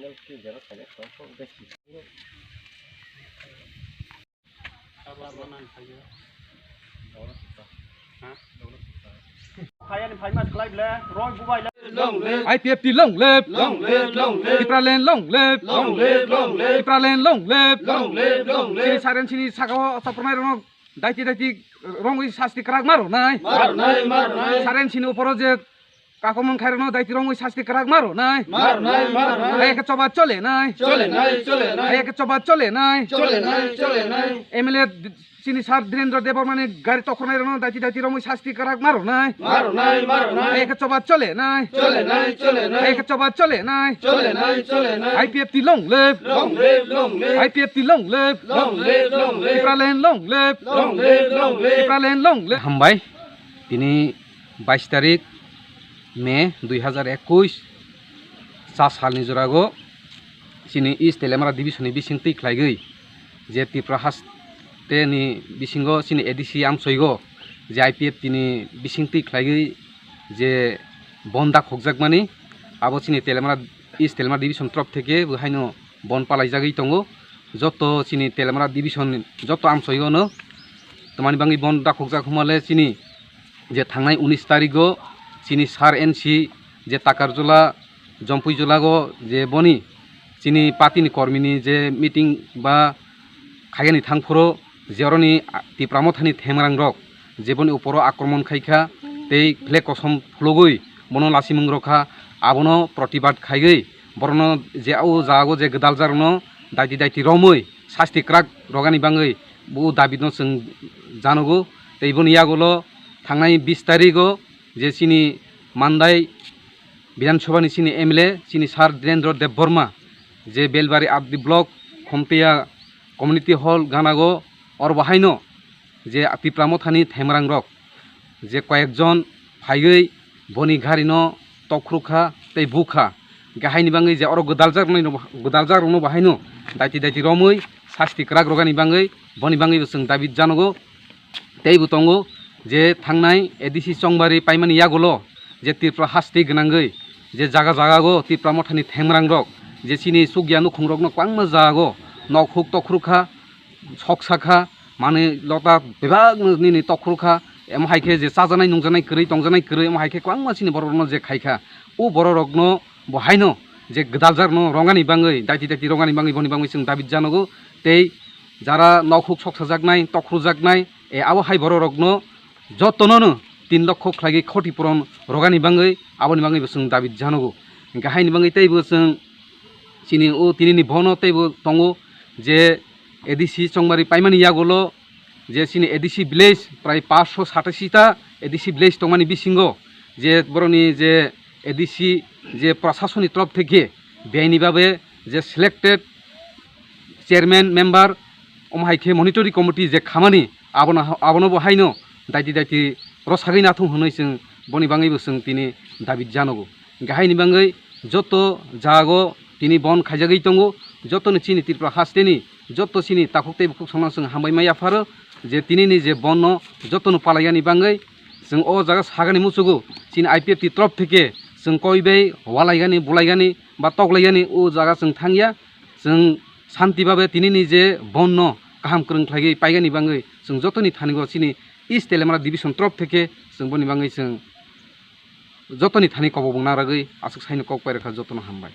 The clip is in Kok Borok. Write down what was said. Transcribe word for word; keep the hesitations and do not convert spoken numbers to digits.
I P F T long live! Long live, long live! Tipraland long live! Long live, long live! Tipraland long live! Long live, long live! Chini saren chini saka o chapranai rok daiti daiti romwi sasti kwrak ma rwnai. Ma rwnai, ma rwnai. Saren chini uporo je kakomon khairokno daiti romwi sasti kwrak ma rwnai. Ma rwnai, ma rwnai. Hai khe choba chole nai. Chole nai, chole nai. Hai khe choba chole nai. Chole nai, chole nai. M L A chini sir Dhirendra Debbarmani gari tokhornai rokno daiti daiti romwi sasti kwrak ma rwnai. Ma rwnai, ma rwnai. Hai khe choba chole nai. Chole nai, chole nai. Hai khe choba chole nai. Chole nai, chole nai. I P F T long live. Long live, long live. I P F T long live. Long live, long live. Tipraland long live. Long live, long live. Tipraland long live. Hambai. Tini bais tarik May dui hazar ekush, cha salni jorago chini East Teliamura Division ni bising twi khlaigwi je Tripura haste ni bisingo chini A D C amsoigo je I P F T ni bising twi khlaigwi je bon dakhokjakmani abo chini Teliamura, East Teliamura Division torop theke bo haino bon palaijagwi tongo. Joto chini Teliamura Division ni joto amsoigo no twmani bangwi bon dakhokjak humale chini je thangnai unis tarigo chini sir N C je Takarjula, Jompuijulago je boni chini party ni kormi ni je meeting ba khaiyani thangphuru je oroni Tipra Mothani themrang rok je boni uporo akromon khaikha tei flag kosom phulugwi bono lasimung rokha, abono protibad khaiwi borokno je o jago je gwdaljarokno daiti daiti romwi sasti kwrak rogani bangwi bo dabi no chwng janogo. Tei boni yagulo thangnai bis tarigo je chini Mandai Bidhan Sabha ni chini M L A chini sir Dhirendra Debbarma je Belbari R D Block Khomtiya Community Hall ganago oro bo haino je Tipra Mothani themrang rok je koyekjon phaiwi boni gari no tokhru kha tei bukha. Hwnkhe haini bangwi je oro gwdaljak rokno, gwdaljak rokno bo haino daiti daiti romwi sasti kwrak rogani bangwi boni bangwi bo chwng dabi janogo. Tei bo tongo je thangnai A D C chongbari paimani yagulo je Tripura haste gwnangwi je jaga jaga go Tipra Mothani themrang rok je chini chukya nukhung rokno kwbangma jaga go nok huk tokhru kha, sok sakha, manwi lota bebak nini tokhru kha, emo hai khe je chajaknai nungjaknai kwrwi tongjaknai kwrwi emo hai khe kwbangma chini borok rokno je khai kha, o borok rokno bo haino je gwdaljak rokno rongani bangwi, daiti daiti rongani bangwi boni bangwi chwng dabi janogo. Tei jara nok huk sok sajaknai, tokhrujaknai, e abo hai borok rokno jotono no tin lokho khlaigwi khoti puron rogani bangwi aboni bangwi bo chwng dabi janogo. Hwnkhe haini bangwi tei bo chwng chini o tinini bono tei bo tongo je A D C chongbari paimani yagulo je chini A D C village prai paanch sho satashi ta A D C village tongmani bisingo je borokni je A D C je prasasoni torop theke biyani babe je selected chairman member omo hai khe monitoring committee je khamani abono, abono bo haino daiti daiti rwsagwi nathung hwnwi chwng boni bangwi bo chwng tini dabi janogo. Hwnkhe haini bangwi joto jago tini bon khaijagwi tongo, jotoni chini Tripura hasteni joto chini takhuk tei bukhuk samano chwng hambai ma yapharo je tinini je bonno jotono palaiyani bangwi chwng o jaga sagani muchugo chini I P F T torop theke chwng koi bai walaigani, bulaigani ba toklaigani o jaga chwng thangya. Chwng shanti babe tinini je bonno kaham kwrwng khlaigwi paigani bangwi chwng jotoni thanigo chini East Teliamura Division torop theke chwng boni bangwi chwng jotoni thani kobok bung naragwi aswk saino kok pairokha jotono hambai.